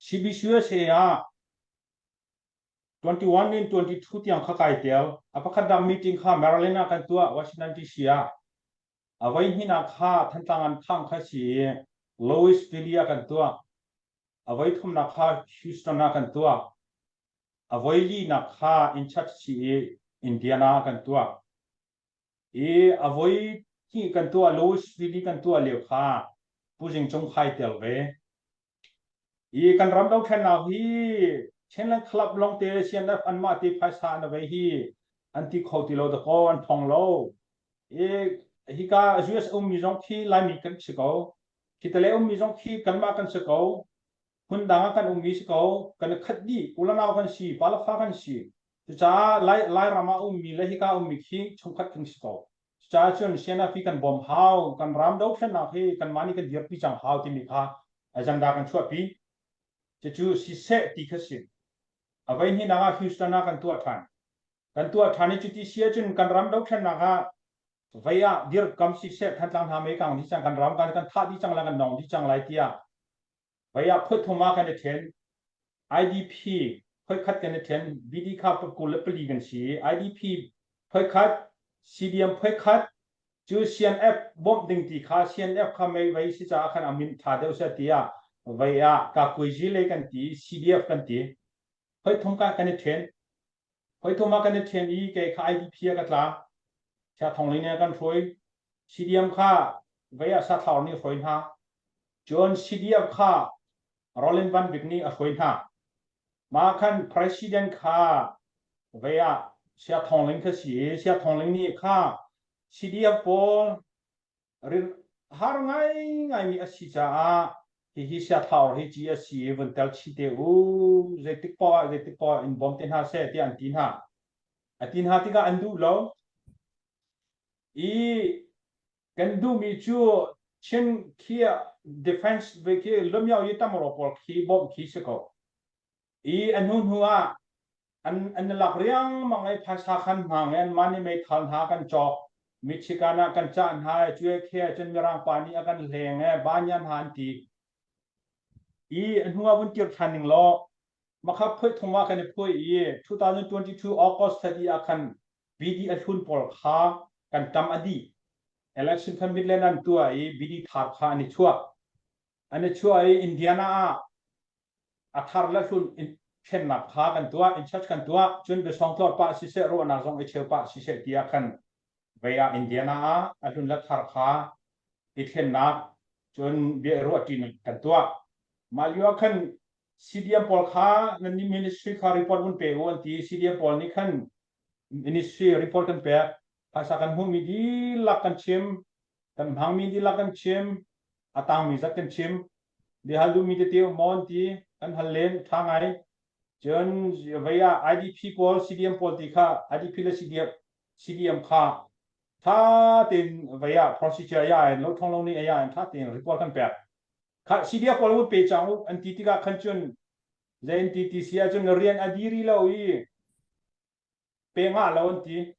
CBCUSA ah 21 in 22 tiang kha kai tel. A pakhat dang meeting kha Maryland ah kan tuah, Washington DC ah. A voi hnihnak kha Thantlang an phang kha si i Louisville ah kan tuah. A voi thumnak kha Houston ah kan tuah. A voi linak kha in church si i Indiana ah kan tuah. I a voi hnih kan tuah Louisville kan tuah lio kha Pu Zing Cung khai tel ve. I kan ram dothlennak hi Chinland Club lawngte CNF anmah te phaisa an vei hi an ti kho ti lo dakaw an thong lo. I hika US ummi zong khi Laimi kan si ko. Khitale ummi zong khi kanmah kan si ko. Hmun dang ah kan ummi si ko. Kan i khat dih. Ulanau kan si. Palafa kan si. Cucaah Lai, Lairam ah ummi le hika ummi khi chungkhat kan si ko. Cucaah cun CNF hi kan bawm hau, kan ram dothlennak hi kanmah nih kan dirpi cang hau timi kha agenda kan chuahpi. Cucu siseh ti kha si. A voi hnihnak ah Houston ah kan tuah ṭhan. Kan tuah ṭhan i cuti si ahcun kan ram dothlennak ah vei ah dirkam siseh Thantlang hna mei kang dih cang, kan ram kan kan thah dih cang lai, kan nong dih cang lai tiah Vei ah phuathum ah kan i ṭhen. IDP phuaikhat kan i ṭhen. BD kha 24 kan si. IDP phuaikhat, CDM phuaikhat cu CNF bawmh ding ti kha CNF kha mei vei si caah khan a min ṭha deuh seh tiah vei ah kakuizi lei kan ti, CDF kan ti. Phuaithum ka kan i ṭhen. Phuaithum ah kan i ṭhen i kei kha IDP ah ka tla. Chia Thong Ling nih a kan hruai. CDM kha vei ah Sathlaur nih a hruai hna. Cun CDF kha Roland Van Bik nih a hruai hna. Mah khan President kha vei ah Sia Thawng Ling kha si i Sia Thawng Ling nih kha CDF pawl har ngaingaimi a si caah hihi Sia Thaur hi ci a si i vun tel chih te u zeitik poah ah zeitik poah in bawm te hna seh tiah an ti hna. A ti hna tikah an duh lo. I Kan duhmi cu Chin khi defense ve khi lumyao yi tamro pawl khi bawmh khi si ko. I a hnu hnu ah an an lak riangmang i phaisa khan hmang i an mah nih meithal hna kan cawk. Michigan ah kan cah hna i cuai khe cun mirang pa nih a kan hleng e banyan hna an ti. I a hnu ah vun kir ṭhan ning law makha phuih thum ah kan i phuih i 2022 August 30 ah khan BD a hlun pawl kha kan ṭam a dih. Election kha Midland an tuah i BD thar kha an i chuah. An i chuah i Indiana ah a thar le hlun thlennak kha kan tuah, in church kan tuah. Cun biasawng tlawr pah siseh, ruahnak zong i cheu pah siseh tiah khan vei ah Indiana ah a hlun le thar kha i thlennak cun bia i ruahṭinak kan tuah. Mah lio ah khan CDM pawl kha nan ministry kha report vun pe u an ti. CDM pawl nih khan ministry report kan pek phaisa kan hmuhmi dihlak kan chim kan hmangmi dihlak kan chim a tangmi zat kan chim bia hal duhmi tete um maw an ti kan hal len tha ngai cun vei ah IDP pawl CDM pawl ti kha IDP le CDM CDM kha tha tein vei ah procedure ya in lo thong lo ni ya in tha tein report kan pek kha CDF pawl un pe chang u an ti tikah khan cun zei an ti ti si ahcun rian a diri lo i pe ngah lo an ti.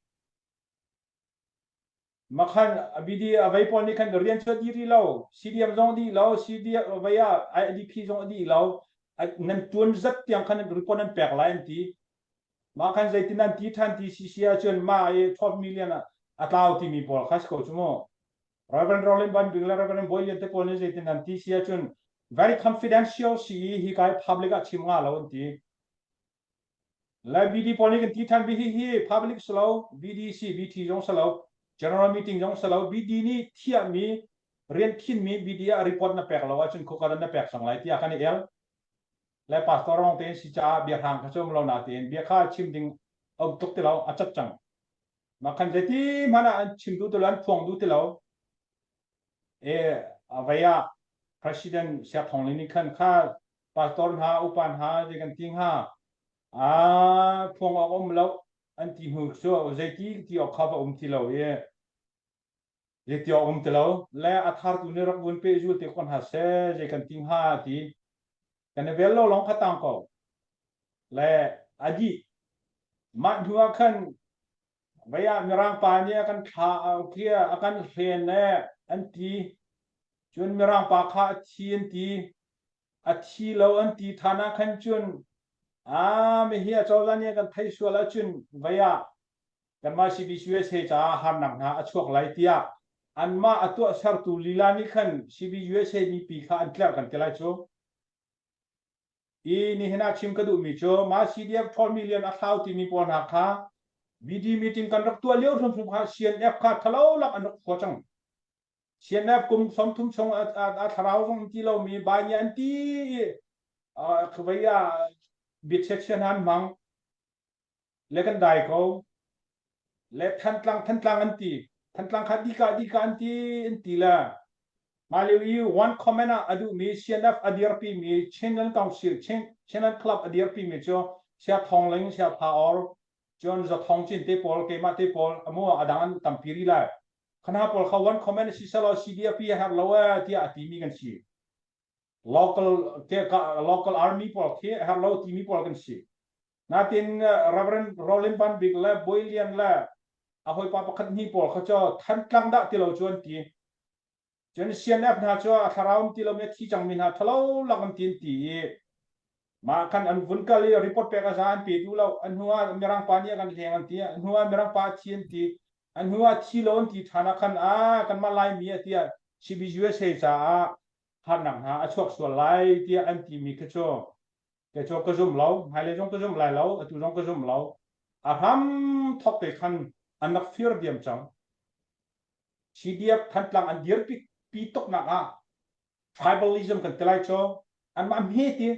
Makhan BD a vei pawl nih khan rian cu a diri lo, CDM zong a dih lo, CDM vei ah IDP zong a dih lo, nan tuan zat tiang khan report nan pek lai an ti. Mah khan zeitin an ti than ti CC ahcun mah i 12 million a tlau timi pawl kha si ko cu mu. Reverend Roland Van Bik le Reverend Bawi Lian te pawl nih zeitin an ti si ahcun very confidential si i hi kai public ah chim nga lo an ti. Le BD pawl nih kan ti than bi hi hi public si lo BDC BT zong si lo general meeting zong si lo BD nih thiahmi rian khinmi BD ah report na pek lo ahcun khukaran na pek cang lai tiah kan i el. Le pastor rong tein si caah bia hrang kha cu um lo na tein bia kha chim ding a um tuk ti lo a cat cang. Mah khan zeiti hmanh ah an chim duh ti lo an phuang duh ti lo. E a vei ah President Siak Thawng Ling nih khan kha pastor hna upa hna zei kan ti hnga a phuang awk um lo an ti hnu cu zeiti ti awk kha va um ti lo i zeiti awk um ti lo le a thar tu nih rak vun pe zul te ko hna seh zei kan ti hnga ti kan i vel lo lawng kha tang ko le a dih mah hnu ah khan vei ah mirang pa nih a kan thla a kan hlen le an ti cun mirang pa kha a thi an ti. A thi lo an ti ṭhan ah khan cun aa mihi a cozah nih a kan theih sual ahcun vei ah kanmah CBCUSA caah harnak hna a chuak lai tiah anmah a tuahsertu lila nih khan CBUSA mipi kha an tlerh kan ti lai cu. I nihin ah chim ka duhmi cu mah CDF 12 million a thlau timi pawl hna kha BD meeting kan rak tuah lio hrimhrim kha CNF kha thalo lak an rak khua cang. CNF kum 30 chung a thlarau zong an ti lomi bai nih an ti i vei ah biachiachia hna an hmang le kan dai ko le Thantlang Thantlang an ti Thantlang kha dika dika an ti an ti le mah lio i one comment ah a duhmi CNF a dirpi mi Chinland Council Chin Chinland Club a dirpi mi cu Sia Thawng Ling Sia Pha Or cun Za Thawng Cin te pawl keimah te pawl amu a dang an tampi ri lai Khana pawl kha one comment si selaw CDF hi a herh lo ee tiah a timi kan si. Local local army pawl khi a herh lo timi pawl kan si. Natin Reverend Roland Van Bik le Bawi Lian le a hawipa pakhat hnih pawl kha cu Thantlang dah ti lo cu an ti. Cun CNF hna cu a thlarau um ti lomi a thi cangmi hna ṭhalo lak an ti an ti i mah khan an vun kal i report pek a za an pe duh lo. A hnu ah Mirang pa nih a kan hleng an ti. A hnu ah Mirang pa a thi an ti. A hnu ah thi lo an ti ṭhan ah khan a kanmah Laimi a tiah CBUSA caah harnak hna a chuak sual lai tiah an timi khi cu kei cu ka zum lo. Hmailei zong ka zum lai lo. Atu zong ka zum lo. A hram thawk te khan an rak fir diam cang. CDF Thantlang an dirpi pi tuknak ah tribalism kan ti lai cu anmah hme ti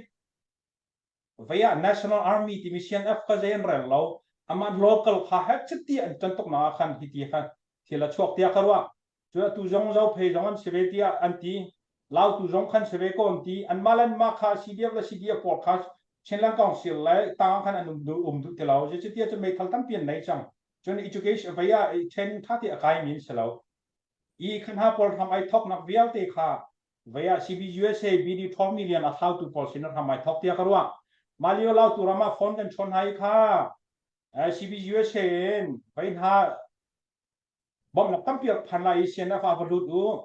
vei ah National Army timi CNF kha zei an rel lo amah local kha he chiti an ton tuknak ah khan hiti khan thil a chuak tiah ka ruah cu atu zong zo phei zong an si ve tiah an ti lautu zong khan si ve ko an ti anmah le anmah kha CDF le CDF pawl kha Chinland Council le tang khan an um duh um duh ti lo zeicatiah cun meithal tampi an nei cang Cun education vei ah training ṭha te a kaimi an si lo. I kha hna pawl hram ai thawknak vialte kha vei ah CBUSA BD 12 million a thlautu pawl sin hram ai thawk tiah ka ruah. Mah lio lautu ram ah phone kan chawn hna i kha CBUSA in vei hna bawmhnak tampi rak phan lai i CNF ah va lut u.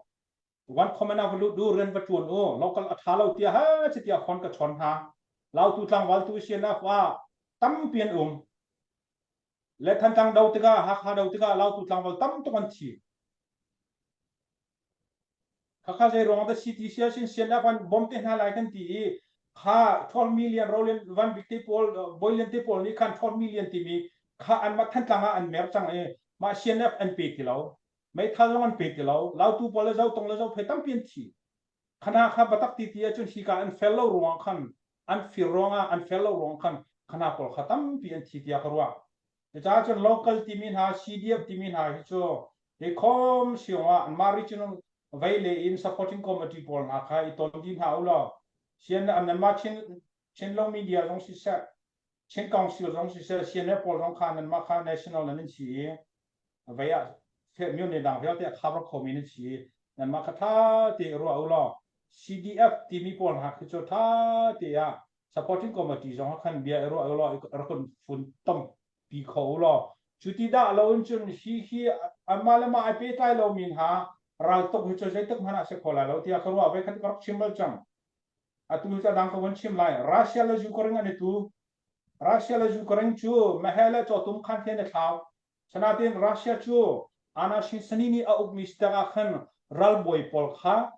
One comment ah va lut u, rian va ṭuan u, local a ṭha lo tiah ha tiah phone ka chawn hna. Lautu tlangval tu CNF ah tampi an um. Le Thantlang do tikah Hakha do tikah Lautu tlangval tam tuk an thi. Khakha zei ruang dah si ti sia sin sian an bom te hna lai kan ti i kha 12 million Roland Van Bik te pawl Boylian te pawl nih khan 12 million timi kha an mah Thantlang ah an mer cang i mah CNF an pe ti lo meithal zong an pe ti lo Lautu pawl le Zotong le Zophei tampi an thi Khana kha batak ti ti ahcun hika an fel lo ruangah khan an fir ruangah an fel lo ruang khan khana pawl kha tampi an thi tiah ka ruah. Cucaah cun local timi hna CDF timi hna hi cu hi khom siong ah anmah regional vei le in supporting committee pawl hna kha i ton dih hna u law sian nanmah Chin Chinlung media zong siseh Chin Council zong siseh CNF pawl zong kha nanmah kha national nan in si i vei ah myone dang vialte a cover khomi nan si i nanmah kha ṭha te ruah u law CDF timi pawl hna khi cu ṭha te ah supporting committee zong ah khan bia i ruah u law rak kan fun tampi kho u law cu ti dah lo in cun hi hi anmah le mah ai pehtlai lomi hna raltuk hi cu zeitik hmanh ah si kho lai lo tiah ka ruah ve khan ka rak chim bal cang atu hi dang ka von chim lai Russia le Ukraine an i tu Russia le Ukraine cu meheh le cawtum khan khi an i thlau Sanatin Russia cu Anna Shin Sani nih a ukmi si tikah khan ralbawi pawl kha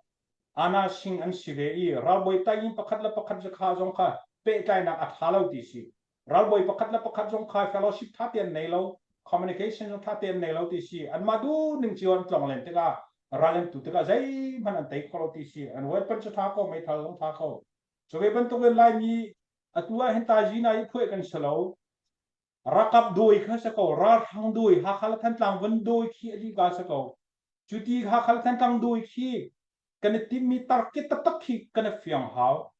Anna Shin an si ve i ralbawi tayin pakhat le pakhat zakha zong kha pehtlainak a ṭha lo ti si. Ralbawi pakhat le pakhat zong kha fellowship ṭha te an nei lo, communication zong ṭha te an nei lo ti si. Anmah duh ning cio an tlong len tikah ral an tu tikah zeihmanh an tei kho lo ti si. An weapon cu ṭha ko, meithal zong ṭha ko. Cu ve bantukin Laimi atu ah hin tazina i phuah kan si lo. Rakap dawi kha si ko, ralhrang dawi, Hakha le Thantlang von dawi khi a lika si ko. Cu ti Hakha le Thantlang dawi khi kan i timhmi target taktak khi kan i fiang hau.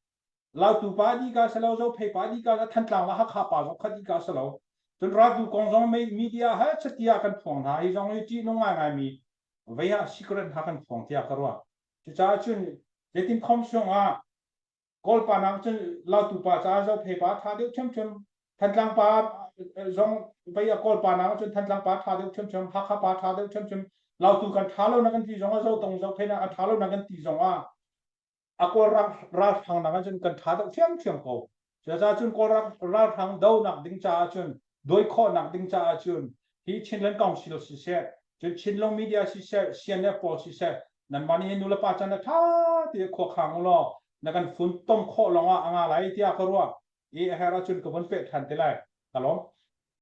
Lautu pa dika si lo, Zophei pa dika, Thantlang le Hakha pa zong kha dika si lo. Cun raltu kong zong media he chatia kan phuang hna. Hi zong hi ṭihnung ngaingaimi vei ah secret hna kan phuang tiah ka ruah. Cucaah cun zeitin khom sung ah Kawl pa nak cun Lautu pa caah Zophei pa ṭha deuh ṭhiamṭhiam. Thantlang pa zong vei a Kawl pa nak cun Thantlang pa ṭha deuh ṭhiamṭhiam. Hakha pa ṭha deuh ṭhiamṭhiam. Lautu kan ṭha lo na kan ti zong ah Zotong Zophei na a ṭha lo na kan ti zong ah. A Kawl ralhrang nak ahcun kan ṭha deuh ṭhiamṭhiam ko. Cucaah cun Kawl ralhrang donak ding caah cun dawi khawhnak ding caah cun hi Chinland Council siseh, cun Chinlung Media siseh, CNF pawl siseh, nanmah nih hin nulepa can a ṭha ti khua khang u law na kan funtom khawh lawngah a nga lai tiah ka ruah i a herh ahcun ka vun peh ṭhan te lai. Ka lawm.